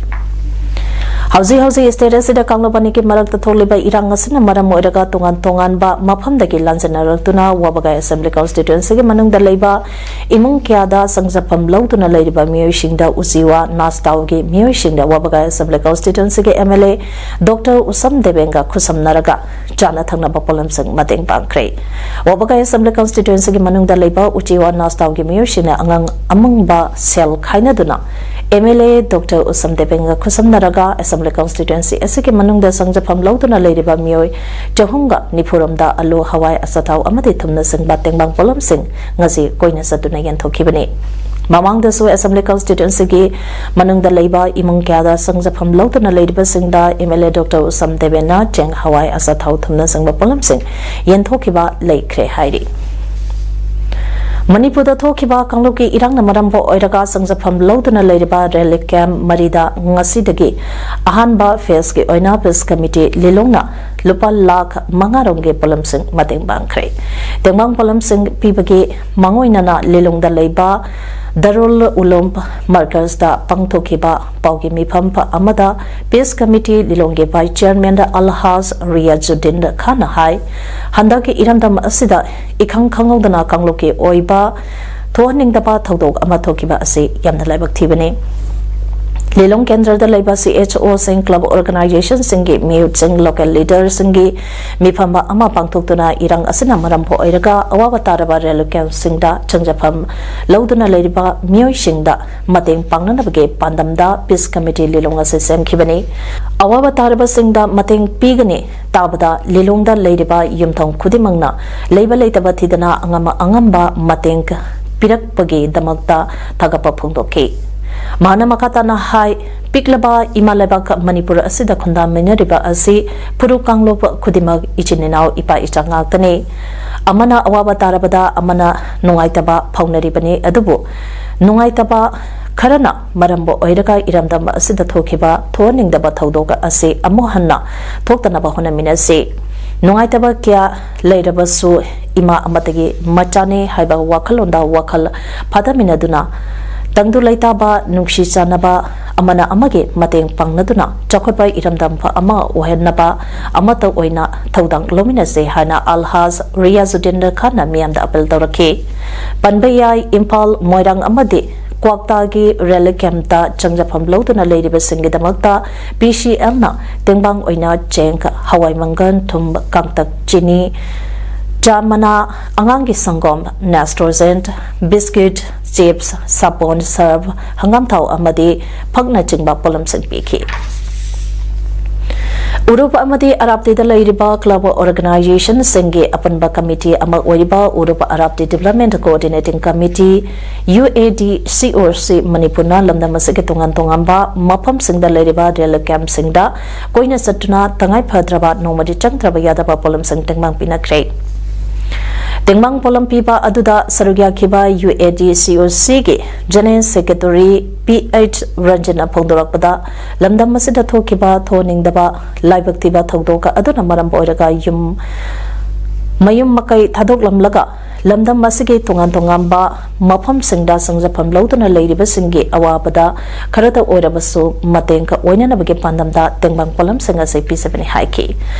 ꯍꯧꯖꯤꯛ ꯍꯧꯖꯤꯛ state ꯑꯁꯤꯗ ꯀꯥꯡꯂꯨꯞ ꯑꯅꯤꯒꯤ ꯃꯔꯛꯇ ꯊꯣꯛꯂꯤꯕ ꯏꯔꯥꯡ ꯑꯁꯤꯅ ꯃꯔꯝ ꯑꯣꯏꯔꯒ ꯇꯣꯉꯥꯟ ꯇꯣꯉꯥꯟꯕ ꯃꯐꯝꯗꯒꯤ ꯂꯥꯟꯖꯦꯟꯅꯔꯛꯇꯨꯅ ꯋꯥꯕꯒꯥꯏ Assembly Constituencyꯒꯤ ꯃꯅꯨꯡꯗ ꯂꯩꯕ ꯏꯃꯨꯡ ꯀꯌꯥꯗ ꯁꯪꯖꯐꯝ ꯂꯧꯗꯨꯅ ꯂꯩꯔꯤꯕ ꯃꯤꯑꯣꯏꯁꯤꯡꯗ ꯎꯆꯤꯋꯥ ꯅꯥꯁꯇꯥꯎꯒꯤ ꯃꯤꯑꯣꯏꯁꯤꯡꯅ ꯋꯥꯕꯒꯥꯏ Assembly Constituencyꯒꯤ MLA Doctor ꯎꯁꯝ ꯗꯦꯕꯦꯟꯒ ꯈꯨꯠꯁꯝꯅꯔꯒ ꯆꯥꯅ ꯊꯛꯅꯕ ꯄꯣꯠꯂꯝꯁꯤꯡ ꯃꯇꯦꯡ ꯄꯥꯡꯈ꯭ꯔꯦ꯫ ꯋꯥꯕꯒꯥꯏ Assembly Constituencyꯒꯤ ꯃꯅꯨꯡꯗ ꯂꯩꯕ ꯎꯆꯤꯋꯥ ꯅꯥꯁꯇꯥꯎꯒꯤ ꯃꯤꯑꯣꯏꯁꯤꯡꯅ ꯑꯉꯥꯡ ꯑꯃꯪꯕ ꯁꯦꯜ ꯈꯥꯏꯅꯗꯨꯅ MLA Doctor ꯎꯁꯝ ꯗꯦꯕꯦꯟꯒ ꯈꯨꯠꯁꯝꯅꯔꯒ Assembly Constituency ꯑꯁꯤꯒꯤ ꯃꯅꯨꯡꯗ ꯁꯪꯖꯐꯝ ꯂꯧꯗꯨꯅ ꯂꯩꯔꯤꯕ ꯃꯤꯑꯣꯏ ꯆꯍꯨꯝꯒ ꯅꯤꯐꯨꯔꯣꯝꯗ ꯑꯂꯨ, ꯍꯋꯥꯏ, ꯑꯆꯥꯊꯥꯎ ꯑꯃꯗꯤ ꯊꯨꯝꯅꯆꯤꯡꯕ ꯇꯦꯡꯕꯥꯡ ꯄꯣꯠꯂꯝꯁꯤꯡ ꯉꯁꯤ ꯀꯣꯏꯅ ꯆꯠꯇꯨꯅ ꯌꯦꯟꯊꯣꯛꯈꯤꯕꯅꯤ꯫ ꯃꯃꯥꯡꯗꯁꯨ Assembly Constituencyꯒꯤ ꯃꯅꯨꯡꯗ ꯂꯩꯕ ꯏꯃꯨꯡ ꯀꯌꯥꯗ ꯁꯪꯖꯐꯝ ꯂꯧꯗꯨꯅ ꯂꯩꯔꯤꯕꯁꯤꯡꯗ MLA Doctor ꯎꯁꯝ ꯗꯦꯕꯦꯟꯅ ꯆꯦꯡ, ꯍꯋꯥꯏ, ꯑꯆꯥꯊꯥꯎ, ꯊꯨꯝꯅꯆꯤꯡꯕ ꯄꯣꯠꯂꯝꯁꯤꯡ ꯌꯦꯟꯊꯣꯛꯈꯤꯕ ꯂꯩꯈ꯭ꯔꯦ ꯍꯥꯏꯔꯤ꯫ ꯃꯅꯤꯄꯨꯔꯗ ꯊꯣꯛꯈꯤꯕ ꯀꯥꯡꯂꯨꯞꯀꯤ ꯏꯔꯥꯡꯅ ꯃꯔꯝ ꯑꯣꯏꯔꯒ ꯁꯪꯖꯐꯝ ꯂꯧꯗꯨꯅ ꯂꯩꯔꯤꯕ relief camp ꯃꯔꯤꯗ ꯉꯁꯤꯗꯒꯤ ꯑꯍꯥꯟꯕ phaseꯀꯤ ꯑꯣꯏꯅ Peace Committee ꯂꯤꯂꯣꯡꯅ ꯂꯨꯄꯥ ꯂꯥꯈ ꯃꯉꯥ ꯔꯣꯝꯒꯤ ꯄꯣꯠꯂꯝꯁꯤꯡ ꯃꯇꯦꯡ ꯄꯥꯡꯈ꯭ꯔꯦ꯫ ꯇꯦꯡꯕꯥꯡ ꯄꯣꯠꯂꯝꯁꯤꯡ ꯄꯤꯕꯒꯤ ꯃꯥꯡꯑꯣꯏꯅꯅ ꯂꯤꯂꯣꯡꯗ ꯂꯩꯕ ꯗꯥꯔꯨꯜ ꯎꯂꯨꯝ ꯃꯔꯀꯖꯗ ꯄꯥꯡꯊꯣꯛꯈꯤꯕ ꯄꯥꯎꯒꯤ ꯃꯤꯐꯝ ꯑꯃꯗ Peace Committee ꯂꯤꯂꯣꯡꯒꯤ Vice Chairman ꯑꯜꯍꯥꯖ Riyazuddin ꯈꯥꯟꯅ ꯍꯥꯏ, ꯍꯟꯗꯛꯀꯤ ꯏꯔꯝꯗꯝ ꯑꯁꯤꯗ ꯏꯈꯪ ꯈꯪꯍꯧꯗꯅ ꯀꯥꯡꯂꯨꯞꯀꯤ ꯑꯣꯏꯕ ꯊꯣꯛꯍꯟꯅꯤꯡꯗꯕ ꯊꯧꯗꯣꯛ ꯑꯃ ꯊꯣꯛꯈꯤꯕ ꯑꯁꯤ ꯌꯥꯝꯅ ꯂꯥꯏꯕꯛ ꯊꯤꯕꯅꯤ꯫ ꯂꯤꯂꯣꯡ ꯀꯦꯟꯗ꯭ꯔꯗ ꯂꯩꯕ CHOꯁꯤꯡ, club organizationꯁꯤꯡꯒꯤ ꯃꯤꯍꯨꯠꯁꯤꯡ, local leaderꯁꯤꯡꯒꯤ ꯃꯤꯐꯝ ꯑꯃ ꯄꯥꯡꯊꯣꯛꯇꯨꯅ ꯏꯔꯥꯡ ꯑꯁꯤꯅ ꯃꯔꯝ ꯑꯣꯏꯔꯒ ꯑꯋꯥꯕ ꯇꯥꯔꯕ relief campꯁꯤꯡꯗ ꯆꯪꯖꯐꯝ ꯂꯧꯗꯨꯅ ꯂꯩꯔꯤꯕ ꯃꯤꯑꯣꯏꯁꯤꯡꯗ ꯃꯇꯦꯡ ꯄꯥꯡꯅꯅꯕꯒꯤ ꯄꯥꯟꯗꯝꯗ Peace Committee ꯂꯤꯂꯣꯡ ꯑꯁꯤ ꯁꯦꯝꯈꯤꯕꯅꯤ꯫ ꯑꯋꯥꯕ ꯇꯥꯔꯕꯁꯤꯡꯗ ꯃꯇꯦꯡ ꯄꯤꯒꯅꯤ ꯇꯥꯕꯗ ꯂꯤꯂꯣꯡꯗ ꯂꯩꯔꯤꯕ ꯌꯨꯝꯊꯣꯡ ꯈꯨꯗꯤꯡꯃꯛꯅ ꯂꯩꯕ ꯂꯩꯇꯕ ꯊꯤꯗꯅ ꯑꯉꯝ ꯑꯉꯝꯕ ꯃꯇꯦꯡ ꯄꯤꯔꯛꯄꯒꯤꯗꯃꯛꯇ ꯊꯥꯒꯠꯄ ꯐꯣꯡꯗꯣꯛꯈꯤ꯫ ꯃꯍꯥꯛꯅ ꯃꯈꯥ ꯇꯥꯅ ꯍꯥꯏ, ꯄꯤꯛꯂꯕ ꯏꯃꯥ ꯂꯩꯕꯥꯛ ꯃꯅꯤꯄꯨꯔ ꯑꯁꯤꯗ ꯈꯨꯟꯗꯥꯃꯤꯟꯅꯔꯤꯕ ꯑꯁꯤ ꯐꯨꯔꯨꯞ ꯀꯥꯡꯂꯨꯞ ꯈꯨꯗꯤꯡꯃꯛ ꯏꯆꯤꯟ ꯏꯅꯥꯎ ꯏꯄꯥ ꯏꯆꯥ ꯉꯥꯛꯇꯅꯤ꯫ ꯑꯃꯅ ꯑꯋꯥꯕ ꯇꯥꯔꯕꯗ ꯑꯃꯅ ꯅꯨꯡꯉꯥꯏꯇꯕ ꯐꯥꯎꯅꯔꯤꯕꯅꯤ, ꯑꯗꯨꯕꯨ ꯅꯨꯡꯉꯥꯏꯇꯕ ꯈꯔꯅ ꯃꯔꯝ ꯑꯣꯏꯔꯒ ꯏꯔꯝꯗꯝ ꯑꯁꯤꯗ ꯊꯣꯛꯈꯤꯕ ꯊꯣꯛꯍꯟꯅꯤꯡꯗꯕ ꯊꯧꯗꯣꯛ ꯑꯁꯤ ꯑꯃꯨꯛ ꯍꯟꯅ ꯊꯣꯛꯇꯅꯕ ꯍꯣꯠꯅꯃꯤꯟꯅꯁꯤ꯫ ꯅꯨꯡꯉꯥꯏꯇꯕ ꯀꯌꯥ ꯂꯩꯔꯕꯁꯨ ꯏꯃꯥ ꯑꯃꯠꯇꯒꯤ ꯃꯆꯥꯅꯤ ꯍꯥꯏꯕ ꯋꯥꯈꯜꯂꯣꯟꯗ ꯋꯥꯈꯜ ꯐꯥꯊꯃꯤꯟꯅꯗꯨꯅ ꯇꯪꯗꯨ ꯂꯩꯇꯥꯕ, ꯅꯨꯡꯁꯤ ꯆꯥꯟꯅꯕ, ꯑꯃꯅ ꯑꯃꯒꯤ ꯃꯇꯦꯡ ꯄꯥꯡꯅꯗꯨꯅ ꯆꯥꯎꯈꯠꯄ ꯏꯔꯝꯗꯝ ꯑꯃ ꯑꯣꯏꯍꯟꯅꯕ ꯑꯃꯠꯇ ꯑꯣꯏꯅ ꯊꯧꯗꯥꯡ ꯂꯧꯃꯤꯟꯅꯁꯦ ꯍꯥꯏꯅ ꯑꯜꯍꯥꯖ ꯔꯤꯌꯥꯖꯨꯗꯤꯟ ꯈꯥꯟꯅ ꯃꯤꯌꯥꯝꯗ ꯑꯄꯤꯜ ꯇꯧꯔꯛꯈꯤ꯫ ꯄꯟꯕ ꯌꯥꯏ, ꯏꯝꯐꯥꯜ, ꯃꯣꯏꯔꯥꯡ ꯑꯃꯗꯤ ꯀ꯭ꯋꯥꯛꯇꯥꯒꯤ ꯔꯤꯂꯤꯐ ꯀꯦꯝꯞꯇ ꯆꯪꯖꯐꯝ ꯂꯧꯗꯨꯅ ꯂꯩꯔꯤꯕꯁꯤꯡꯒꯤꯗꯃꯛꯇ ꯄꯤꯁꯤꯑꯦꯜꯅ ꯇꯦꯡꯕꯥꯡ ꯑꯣꯏꯅ ꯆꯦꯡ, ꯍꯋꯥꯏ ꯃꯪꯒꯜ, ꯊꯨꯝ, ꯀꯥꯡꯇꯛ, ꯆꯤꯅꯤ, ꯆꯥ ꯃꯅꯥ, ꯑꯉꯥꯡꯒꯤ ꯁꯪꯒꯣꯝ, ꯅꯦꯁꯇ꯭ꯔꯣꯖꯦꯟ, ꯕꯤꯁꯀꯤꯠ, ꯆꯤꯞꯁ, ꯁꯥꯄꯣꯟ, ꯁꯔꯐ, ꯍꯪꯒꯥꯝ ꯊꯥꯎ ꯑꯃꯗꯤ ꯐꯛꯅꯆꯤꯡꯕ ꯄꯣꯠꯂꯝꯁꯤꯡ ꯄꯤꯈꯤ꯫ ꯎꯔꯨꯞ ꯑꯃꯗꯤ ꯑꯔꯥꯞꯇꯤꯗ ꯂꯩꯔꯤꯕ ꯀ꯭ꯂꯕ ꯑꯣꯔꯒꯅꯥꯏꯖꯦꯁꯟꯁꯤꯡꯒꯤ ꯑꯄꯨꯟꯕ ꯀꯃꯤꯇꯤ ꯑꯃ ꯑꯣꯏꯔꯤꯕ ꯎꯔꯨꯞ ꯑꯔꯥꯞꯇꯤ ꯗꯤꯕꯂꯞꯃꯦꯟ ꯀꯣꯑꯣꯔꯗꯤꯅꯦꯇꯤꯡ ꯀꯃꯤꯇꯤ, ꯌꯨ ꯑꯦ ꯗꯤ ꯁꯤ ꯑꯣ ꯁꯤ, ꯃꯅꯤꯄꯨꯔꯅ ꯂꯝꯗꯝ ꯑꯁꯤꯒꯤ ꯇꯣꯉꯥꯟ ꯇꯣꯉꯥꯟꯕ ꯃꯐꯝꯁꯤꯡꯗ ꯂꯩꯔꯤꯕ ꯔꯤꯂꯤꯐ ꯀꯦꯝꯞꯁꯤꯡꯗ ꯀꯣꯏꯅ ꯆꯠꯇꯨꯅ ꯇꯉꯥꯏ ꯐꯗ꯭ꯔꯕ ꯅꯣꯡꯃꯗꯤ ꯆꯪꯗ꯭ꯔꯕ ꯌꯥꯗꯕ ꯄꯣꯠꯂꯝꯁꯤꯡ ꯇꯦꯡꯕꯥꯡ ꯄꯤꯅꯈ꯭ꯔꯦ꯫ ꯇꯦꯡꯕꯥꯡ ꯄꯣꯠꯂꯝ ꯄꯤꯕ ꯑꯗꯨꯗ ꯁꯔꯨꯛ ꯌꯥꯈꯤꯕ ꯌꯨ ꯑꯦ ꯗꯤ ꯁꯤ ꯑꯣ ꯁꯤꯒꯤ ꯖꯦꯅꯔꯦꯜ ꯁꯦꯀ꯭ꯔꯦꯇꯔꯤ ꯄꯤ ꯑꯩꯆ ꯔꯟꯖꯟꯅ ꯐꯣꯡꯗꯣꯔꯛꯄꯗ, ꯂꯝꯗꯝ ꯑꯁꯤꯗ ꯊꯣꯛꯈꯤꯕ ꯊꯣꯛꯍꯟꯅꯤꯡꯗꯕ ꯂꯥꯏꯕꯛ ꯊꯤꯕ ꯊꯧꯗꯣꯛ ꯑꯗꯨꯅ ꯃꯔꯝ ꯑꯣꯏꯔꯒ ꯌꯨꯝ ꯃꯌꯨꯝ ꯃꯀꯩ ꯊꯥꯗꯣꯛꯂꯝꯂꯒ ꯂꯝꯗꯝ ꯑꯁꯤꯒꯤ ꯇꯣꯉꯥꯟ ꯇꯣꯉꯥꯟꯕ ꯃꯐꯝꯁꯤꯡꯗ ꯆꯪꯖꯐꯝ ꯂꯧꯗꯨꯅ ꯂꯩꯔꯤꯕꯁꯤꯡꯒꯤ ꯑꯋꯥꯕꯗ ꯈꯔꯇ ꯑꯣꯏꯔꯕꯁꯨ ꯃꯇꯦꯡ ꯑꯣꯏꯅꯅꯕꯒꯤ ꯄꯥꯟꯗꯝꯗ ꯇꯦꯡꯕꯥꯡ ꯄꯣꯠꯂꯝꯁꯤꯡ ꯑꯁꯤ ꯄꯤꯖꯕꯅꯤ ꯍꯥꯏꯈꯤ꯫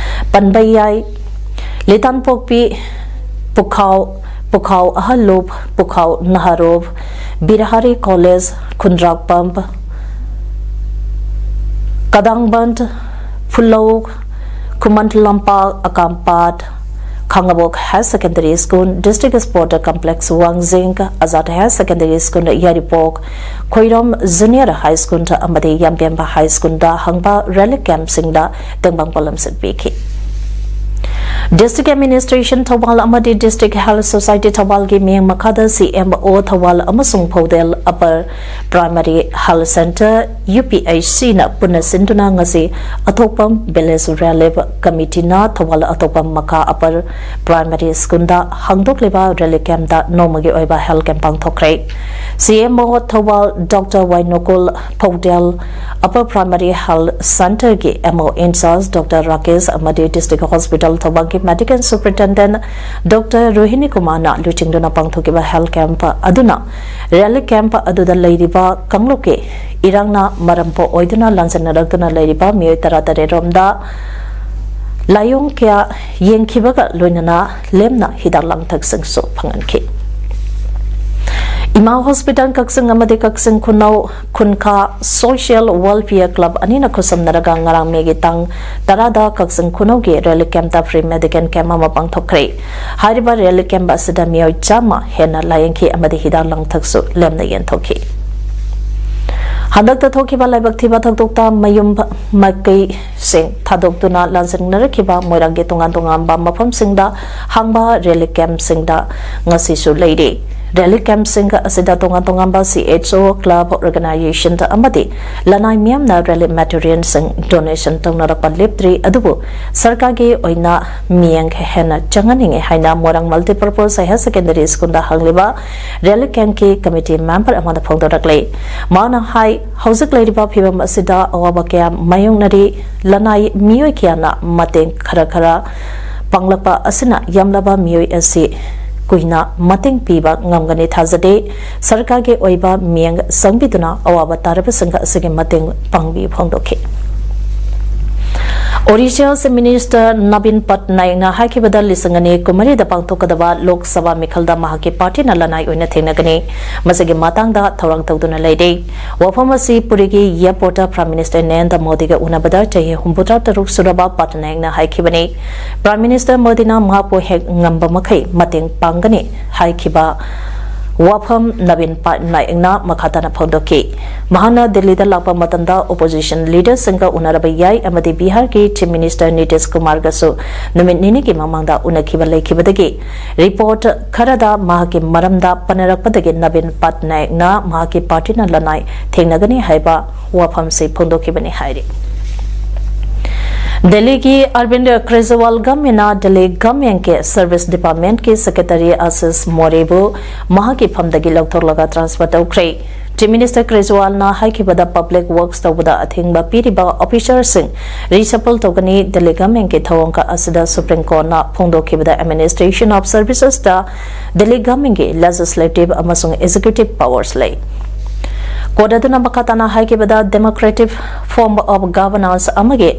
ꯄꯟꯕ ꯌꯥꯏ, ꯂꯤꯇꯥꯟꯄꯣꯛꯄꯤ, ꯄꯨꯈꯥꯎ, ꯄꯨꯈꯥꯎ ꯑꯍꯜꯂꯨꯞ, ꯄꯨꯈꯥꯎ ꯅꯍꯥꯔꯨꯞ, ꯕꯤꯔꯍꯥꯔꯤ ꯀꯣꯂꯦꯖ, ꯈꯨꯟꯗ꯭ꯔꯥꯛꯄꯝ, ꯀꯗꯥꯡꯕꯟ, Phulou, Khuman Lampak, Akampat, Khangabok higher secondary school, district sport complex Wangjing, Azad higher secondary school Yairipok, Khoirom junior high school ꯑꯃꯗꯤ ꯌꯥꯝꯕꯦꯝꯕ ꯍꯥꯏ ꯁ꯭ꯀꯨꯜꯗ ꯍꯥꯡꯕ ꯔꯤꯂꯤꯐ ꯀꯦꯝꯞꯁꯤꯡꯗ ꯇꯦꯡꯕꯥꯡ ꯄꯣꯠꯂꯝꯁꯤꯡ ꯄꯤꯈꯤ꯫ ꯗꯤꯁꯇ꯭ꯔꯤꯛ ꯑꯦꯗꯃꯤꯅꯤꯁꯇ꯭ꯔꯦꯁꯟ ꯊꯧꯕꯥꯜ ꯑꯃꯗꯤ ꯗꯤꯁꯇ꯭ꯔꯤꯛ ꯍꯦꯜꯊ ꯁꯣꯁꯥꯏꯇꯤ ꯊꯧꯕꯥꯜꯒꯤ ꯃꯤꯠꯌꯦꯡ ꯃꯈꯥꯗ ꯁꯤ ꯑꯦꯝ ꯑꯣ ꯊꯧꯕꯥꯜ ꯑꯃꯁꯨꯡ ꯐꯧꯗꯦꯜ ꯑꯄꯔ primary health centre, U P H ꯁꯤꯅ ꯄꯨꯟꯅ ꯁꯤꯟꯗꯨꯅ ꯉꯁꯤ ꯑꯊꯣꯛꯄꯝ ꯚꯤꯂꯦꯖ ꯔꯤꯂꯤꯐ ꯀꯃꯤꯇꯤꯅ ꯊꯧꯕꯥꯜ ꯑꯊꯣꯛꯄꯝ ꯃꯈꯥ ꯑꯄꯔ ꯄ꯭ꯔꯥꯏꯃꯥꯔꯤ ꯁ꯭ꯀꯨꯜꯗ ꯍꯥꯡꯗꯣꯛꯂꯤꯕ ꯔꯤꯂꯤꯐ ꯀꯦꯝꯞꯇ ꯅꯣꯡꯃꯒꯤ ꯑꯣꯏꯕ health camp ꯄꯥꯡꯊꯣꯛꯈ꯭ꯔꯦ꯫ C M O Thoubal doctor Wainokul Phoudel, ꯑꯄꯔ ꯄ꯭ꯔꯥꯏꯃꯥꯔꯤ ꯍꯦꯜꯊ ꯁꯦꯟꯇꯔꯒꯤ M O in charge doctor Rakesh ꯑꯃꯗꯤ ꯗꯤꯁꯇ꯭ꯔꯤꯛ ꯍꯣꯁꯄꯤꯇꯥꯜ ꯊꯧꯕꯥꯜꯒꯤ Medical Superintendent Doctor Rohini Kumarꯅ ꯂꯨꯆꯤꯡꯗꯨꯅ ꯄꯥꯡꯊꯣꯛꯈꯤꯕ health camp ꯑꯗꯨꯅ relief camp ꯑꯗꯨꯗ ꯂꯩꯔꯤꯕ ꯀꯥꯡꯂꯨꯞꯀꯤ ꯏꯔꯥꯡꯅ ꯃꯔꯝ ꯑꯣꯏꯗꯨꯅ ꯂꯥꯟꯖꯦꯟꯅꯔꯛꯇꯨꯅ ꯂꯩꯔꯤꯕ ꯃꯤꯑꯣꯏ ꯇꯔꯥꯇꯔꯦꯠ ꯔꯣꯝꯗ ꯂꯥꯏꯑꯣꯡ ꯀꯌꯥ ꯌꯦꯡꯈꯤꯕꯒ ꯂꯣꯏꯅꯅ ꯂꯦꯝꯅ ꯍꯤꯗꯥꯛ ꯂꯥꯡꯊꯛꯁꯤꯡꯁꯨ ꯐꯪꯍꯟꯈꯤ꯫ ꯏꯃꯥ ꯍꯣꯁꯄꯤꯇꯥꯜ ꯀꯛꯆꯤꯡ ꯑꯃꯗꯤ ꯀꯛꯆꯤꯡ ꯈꯨꯅꯧ ꯈꯨꯟꯈꯥ Social Welfare Club ꯑꯅꯤꯅ ꯈꯨꯠꯁꯝꯅꯔꯒ ꯉꯔꯥꯡ ꯃꯦꯒꯤ ꯇꯥꯡ ꯇꯔꯥꯗ ꯀꯛꯆꯤꯡ ꯈꯨꯅꯧꯒꯤ relief campꯇ free medical camp ꯑꯃ ꯄꯥꯡꯊꯣꯛꯈ꯭ꯔꯦ꯫ ꯍꯥꯏꯔꯤꯕ relief camp ꯑꯁꯤꯗ ꯃꯤꯑꯣꯏ ꯆꯥꯝꯃ ꯍꯦꯟꯅ ꯂꯥꯌꯦꯡꯈꯤ ꯑꯃꯗꯤ ꯍꯤꯗꯥꯛ ꯂꯥꯡꯊꯛꯁꯨ ꯂꯦꯝꯅ ꯌꯦꯟꯊꯣꯛꯈꯤ꯫ ꯍꯟꯗꯛꯇ ꯊꯣꯛꯈꯤꯕ ꯂꯥꯏꯕꯛ ꯊꯤꯕ ꯊꯧꯗꯣꯛꯇ ꯃꯌꯨꯝ ꯃꯀꯩꯁꯤꯡ ꯊꯥꯗꯣꯛꯇꯨꯅ ꯂꯥꯟꯖꯦꯟꯅꯔꯛꯈꯤꯕ ꯃꯣꯏꯔꯥꯡꯒꯤ ꯇꯣꯉꯥꯟ ꯇꯣꯉꯥꯟꯕ ꯃꯐꯝꯁꯤꯡꯗ ꯍꯥꯡꯕ relief campꯁꯤꯡꯗ ꯉꯁꯤꯁꯨ ꯂꯩꯔꯤ꯫ Relief campꯁꯤꯡ ꯑꯁꯤꯗ ꯇꯣꯉꯥꯟ ꯇꯣꯉꯥꯟꯕ C H O, club, organization ꯑꯃꯗꯤ ꯂꯅꯥꯏ ꯃꯤꯌꯥꯝꯅ relief materialꯁꯤꯡ donation ꯇꯧꯅꯔꯛꯄ ꯂꯦꯞꯇ꯭ꯔꯤ꯫ ꯑꯗꯨꯕꯨ ꯁꯔꯀꯥꯔꯒꯤ ꯑꯣꯏꯅ ꯃꯤꯠꯌꯦꯡ ꯍꯦꯟꯅ ꯆꯪꯍꯟꯅꯤꯡꯏ ꯍꯥꯏꯅ ꯃꯣꯏꯔꯥꯡ Multipurpose Higher Secondary Schoolꯗ ꯍꯥꯡꯂꯤꯕ relief campꯀꯤ committee member ꯑꯃꯅ ꯐꯣꯡꯗꯣꯔꯛꯂꯤ꯫ ꯃꯥꯅ ꯍꯥꯏ, ꯍꯧꯖꯤꯛ ꯂꯩꯔꯤꯕ ꯐꯤꯕꯝ ꯑꯁꯤꯗ ꯑꯋꯥꯕ ꯀꯌꯥ ꯃꯥꯌꯣꯛꯅꯔꯤ꯫ ꯂꯅꯥꯏ ꯃꯤꯑꯣꯏ ꯀꯌꯥꯅ ꯃꯇꯦꯡ ꯈꯔ ꯈꯔ ꯄꯥꯡꯂꯛꯄ ꯑꯁꯤꯅ ꯌꯥꯝꯂꯕ ꯃꯤꯑꯣꯏ ꯑꯁꯤ ꯀꯨꯏꯅ ꯃꯇꯦꯡ ꯄꯤꯕ ꯉꯝꯒꯅꯤ ꯊꯥꯖꯗꯦ꯫ ꯁꯔꯀꯥꯔꯒꯤ ꯑꯣꯏꯕ ꯃꯤꯠꯌꯦꯡ ꯆꯪꯕꯤꯗꯨꯅ ꯑꯋꯥꯕ ꯇꯥꯔꯕꯁꯤꯡ ꯑꯁꯤꯒꯤ ꯃꯇꯦꯡ ꯄꯥꯡꯕꯤꯌꯨ ꯐꯣꯡꯗꯣꯛꯈꯤ꯫ ꯑꯣꯔꯤꯁꯥ Chief Minister ꯅꯕꯤꯟ ꯄꯠꯅꯥꯌꯛꯅ ꯍꯥꯏꯈꯤꯕꯗ ꯂꯤꯁꯤꯡ ꯑꯅꯤ ꯀꯨꯟꯃꯔꯤꯗ ꯄꯥꯡꯊꯣꯛꯀꯗꯕ ꯂꯣꯛ ꯁꯚꯥ ꯃꯤꯈꯜꯗ ꯃꯍꯥꯛꯀꯤ ꯄꯥꯔꯇꯤꯅ ꯂꯅꯥꯏ ꯑꯣꯏꯅ ꯊꯦꯡꯅꯒꯅꯤ꯫ ꯃꯁꯤꯒꯤ ꯃꯇꯥꯡꯗ ꯊꯧꯔꯥꯡ ꯇꯧꯗꯨꯅ ꯂꯩꯔꯦ꯫ ꯋꯥꯐꯝ ꯑꯁꯤ ꯄꯨꯔꯤꯒꯤ airportꯇ Prime Minister ꯅꯔꯦꯟꯗ꯭ꯔ ꯃꯣꯗꯤꯒ ꯎꯅꯕꯗ ꯆꯍꯤ ꯍꯨꯝꯐꯨꯇꯔꯥ ꯇꯔꯨꯛ ꯁꯨꯔꯕ ꯄꯠꯅꯥꯌꯛꯅ ꯍꯥꯏꯈꯤꯕꯅꯤ꯫ Prime Minister ꯃꯣꯗꯤꯅ ꯃꯍꯥꯛꯄꯨ ꯍꯦꯛ ꯉꯝꯕ ꯃꯈꯩ ꯃꯇꯦꯡ ꯄꯥꯡꯒꯅꯤ ꯍꯥꯏꯈꯤꯕ ꯋꯥꯐꯝ ꯅꯕꯤꯟ ꯄꯠꯅꯥꯌꯛꯅ ꯃꯈꯥ ꯇꯥꯅ ꯐꯣꯡꯗꯣꯛꯈꯤ꯫ ꯃꯍꯥꯛꯅ ꯗꯤꯜꯂꯤꯗ ꯂꯥꯛꯄ ꯃꯇꯝꯗ opposition leaderꯁꯤꯡꯒ ꯎꯅꯔꯕ ꯌꯥꯏ ꯑꯃꯗꯤ ꯕꯤꯍꯥꯔꯒꯤ Chief Minister ꯅꯤꯇꯤꯁ ꯀꯨꯃꯥꯔꯒꯁꯨ ꯅꯨꯃꯤꯠ ꯅꯤꯅꯤꯒꯤ ꯃꯃꯥꯡꯗ ꯎꯅꯈꯤꯕ ꯂꯩꯈꯤꯕꯗꯒꯤ report ꯈꯔꯗ ꯃꯍꯥꯛꯀꯤ ꯃꯔꯝꯗ ꯄꯟꯅꯔꯛꯄꯗꯒꯤ ꯅꯕꯤꯟ ꯄꯠꯅꯥꯌꯛꯅ ꯃꯍꯥꯛꯀꯤ ꯄꯥꯔꯇꯤꯅ ꯂꯅꯥꯏ ꯊꯦꯡꯅꯒꯅꯤ ꯍꯥꯏꯕ ꯋꯥꯐꯝꯁꯤ ꯐꯣꯡꯗꯣꯛꯈꯤꯕꯅꯤ ꯍꯥꯏꯔꯤ꯫ ꯗꯦꯜꯂꯤꯒꯤ ꯑꯔꯕꯤꯟꯗ ꯀ꯭ꯔꯦꯖꯤꯋꯥꯜ ꯒꯚꯔꯟꯃꯦꯟꯅ ꯗꯦꯜꯂꯤ ꯒꯚꯔꯟꯃꯦꯟꯀꯤ ꯁꯔꯚꯤꯁ ꯗꯤꯄꯥꯔꯠꯃꯦꯟꯠꯀꯤ ꯁꯦꯀ꯭ꯔꯦꯇꯔꯤ ꯑꯥꯁꯤꯁ ꯃꯣꯔꯦꯕꯨ ꯃꯍꯥꯛꯀꯤ ꯐꯝꯗꯒꯤ ꯂꯧꯊꯣꯛꯂꯒ transfer ꯇꯧꯈ꯭ꯔꯦ꯫ Chief Minister ꯀꯦꯖꯔꯤꯋꯥꯜꯅ ꯍꯥꯏꯈꯤꯕꯗ, ꯄꯕ꯭ꯂꯤꯛ ꯋꯔꯛꯁ ꯇꯧꯕꯗ ꯑꯊꯤꯡꯕ ꯄꯤꯔꯤꯕ ꯑꯣꯐꯤꯁꯔꯁꯤꯡ ꯔꯤꯁꯐꯜ ꯇꯧꯒꯅꯤ꯫ ꯗꯦꯜꯂꯤ ꯒꯚꯔꯟꯃꯦꯟꯠꯀꯤ ꯊꯧꯑꯣꯡ ꯑꯁꯤꯗ ꯁꯨꯄ꯭ꯔꯤꯝ ꯀꯣꯔꯠꯅ ꯐꯣꯡꯗꯣꯛꯈꯤꯕꯗ, ꯑꯦꯗꯃꯤꯅꯤꯁꯇ꯭ꯔꯦꯁꯟ ꯑꯣꯐ ꯁꯔꯚꯤꯁꯦꯁꯇ ꯗꯦꯜꯂꯤ ꯒꯚꯔꯟꯃꯦꯟꯠꯀꯤ ꯂꯦꯖꯤꯁꯂꯦꯇꯤꯚ ꯑꯃꯁꯨꯡ ꯑꯦꯛꯖꯤꯀ꯭ꯌꯨꯇꯤꯚ ꯄꯥꯋꯔꯁ ꯂꯩ꯫ ꯀꯣꯔꯠ ꯑꯗꯨꯅ ꯃꯈꯥ ꯇꯥꯅ ꯍꯥꯏꯈꯤꯕꯗ, ꯗꯦꯃꯣꯀ꯭ꯔꯦꯇꯤꯛ ꯐꯣꯔꯝ ꯑꯣꯐ ꯒꯚꯔꯅꯦꯟꯁ ꯑꯃꯒꯤ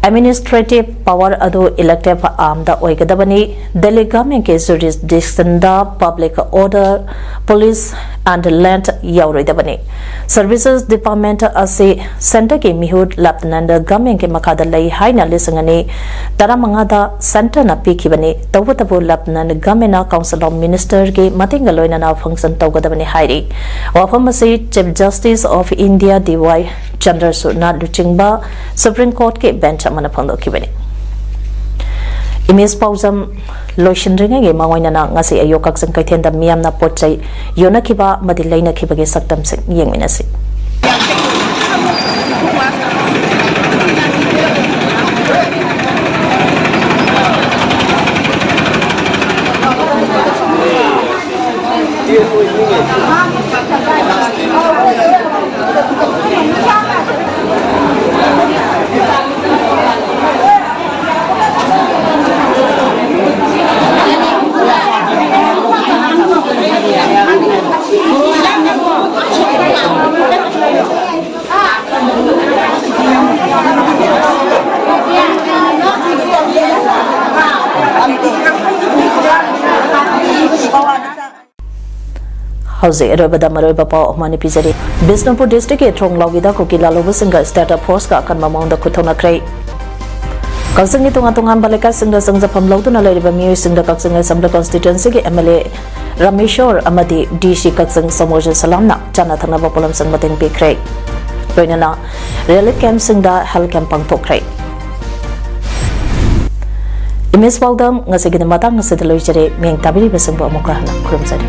ꯑꯦꯗꯃꯤꯅꯤꯁꯇ꯭ꯔꯦꯇꯤꯚ ꯄꯥꯋꯔ ꯑꯗꯨ ꯏꯂꯦꯛꯇꯤꯚ ꯑꯥꯔꯝꯗ ꯑꯣꯏꯒꯗꯕꯅꯤ꯫ ꯗꯦꯜꯂꯤ ꯒꯚꯔꯟꯃꯦꯟꯠꯀꯤ ꯖꯨꯔꯤꯁꯗꯤꯛꯁꯟꯗ public order, police and land ꯌꯥꯎꯔꯣꯏꯗꯕꯅꯤ꯫ ꯁꯔꯚꯤꯁꯦꯁ ꯗꯤꯄꯥꯔꯠꯃꯦꯟꯠ ꯑꯁꯤ ꯁꯦꯟꯇꯔꯒꯤ ꯃꯤꯍꯨꯠ ꯂꯦꯐꯇꯤꯅꯦꯟꯠ ꯒꯚꯔꯟꯃꯦꯟꯠꯀꯤ ꯃꯈꯥꯗ ꯂꯩ ꯍꯥꯏꯅ ꯂꯤꯁꯤꯡ ꯑꯅꯤ ꯇꯔꯥꯃꯉꯥꯗ ꯁꯦꯟꯇꯔꯅ ꯄꯤꯈꯤꯕꯅꯤ꯫ ꯇꯧꯕꯇꯕꯨ, ꯂꯦꯐꯇꯤꯅꯦꯟꯠ ꯒꯚꯔꯟꯃꯦꯟꯠꯅ ꯀꯥꯎꯟꯁꯤꯜ ꯑꯣꯐ ꯃꯤꯅꯤꯁꯇꯔꯒꯤ ꯃꯇꯦꯡꯒ ꯂꯣꯏꯅꯅ ꯐꯪꯁꯟ ꯇꯧꯒꯗꯕꯅꯤ ꯍꯥꯏꯔꯤ꯫ ꯋꯥꯐꯝ ꯑꯁꯤ ꯆꯤꯐ ꯖꯁꯇꯤꯁ ꯑꯣꯐ ꯏꯟꯗꯤꯌꯥ ꯗꯤ ꯋꯥꯏ ꯆꯟꯗ꯭ꯔꯆꯨꯗꯅ ꯂꯨꯆꯤꯡꯕ ꯁꯨꯄ꯭ꯔꯤꯝ ꯀꯣꯔꯠꯀꯤ ꯕꯦꯟꯆ ꯑꯃꯅ ꯐꯣꯡꯗꯣꯛꯈꯤꯕꯅꯤ꯫ ꯏꯃꯦꯖ ꯄꯥꯎꯖꯝ ꯂꯣꯏꯁꯤꯟꯗ꯭ꯔꯤꯉꯩꯒꯤ ꯃꯥꯡꯑꯣꯏꯅꯅ ꯉꯁꯤ ꯑꯌꯨꯛ ꯀꯛꯆꯤꯡ ꯀꯩꯊꯦꯜꯗ ꯃꯤꯌꯥꯝꯅ ꯄꯣꯠ ꯆꯩ ꯌꯣꯟꯅꯈꯤꯕ ꯑꯃꯗꯤ ꯂꯩꯅꯈꯤꯕꯒꯤ ꯁꯛꯇꯝꯁꯤꯡ ꯌꯦꯡꯃꯤꯟꯅꯁꯤ꯫ ꯍꯧꯖꯤꯛ ꯑꯔꯣꯏꯕꯗ ꯃꯔꯨꯑꯣꯏꯕ ꯄꯥꯎ ꯑꯃ ꯑꯅꯤ ꯄꯤꯖꯔꯤ꯫ ꯕꯤꯁꯅꯨꯄꯨꯔ ꯗꯤꯁꯇ꯭ꯔꯤꯛꯀꯤ ꯊ꯭ꯔꯣꯡꯂꯥꯎꯒꯤꯗ ꯀꯨꯀꯤ ꯂꯥꯜꯍꯧꯕꯁꯤꯡꯒ ꯁ꯭ꯇꯦꯠ ꯐꯣꯔꯁꯀ ꯑꯀꯟꯕ ꯃꯑꯣꯡꯗ ꯈꯨꯠ ꯊꯧꯅꯈ꯭ꯔꯦ꯫ ꯀꯛꯆꯤꯡꯒꯤ ꯇꯣꯉꯥꯟ ꯇꯣꯉꯥꯟꯕ ꯂꯩꯀꯥꯏꯁꯤꯡꯗ ꯆꯪꯖꯐꯝ ꯂꯧꯗꯨꯅ ꯂꯩꯔꯤꯕ ꯃꯤꯑꯣꯏꯁꯤꯡꯗ ꯀꯛꯆꯤꯡ assembly ꯀꯟꯁꯇꯤꯇ꯭ꯋꯦꯟꯁꯤꯒꯤ M L A Rameshwor ꯑꯃꯗꯤ ꯗꯤ ꯁꯤ ꯀꯛꯆꯤꯡ ꯁꯃꯣꯔꯖꯤꯠ ꯁꯂꯥꯝꯅ ꯆꯥꯅ ꯊꯛꯅꯕ ꯄꯣꯠꯂꯝꯁꯤꯡ ꯃꯇꯦꯡ ꯄꯤꯈ꯭ꯔꯦ꯫ ꯂꯣꯏꯅꯅ ꯔꯤꯂꯤꯐ ꯀꯦꯝꯞꯁꯤꯡꯗ ꯍꯦꯜꯊ ꯀꯦꯝꯞ ꯄꯥꯡꯊꯣꯛꯈ꯭ꯔꯦ꯫ ꯏꯃꯦꯖ ꯄꯥꯎꯗꯝ ꯉꯁꯤꯒꯤꯗꯤ ꯃꯇꯥꯡ ꯑꯁꯤꯗ ꯂꯣꯏꯖꯔꯦ꯫ ꯃꯤꯠꯌꯦꯡ ꯇꯥꯕꯤꯔꯤꯕꯁꯤꯡꯕꯨ ꯑꯃꯨꯛꯀ ꯍꯟꯅ ꯈꯨꯔꯨꯝꯖꯔꯤ꯫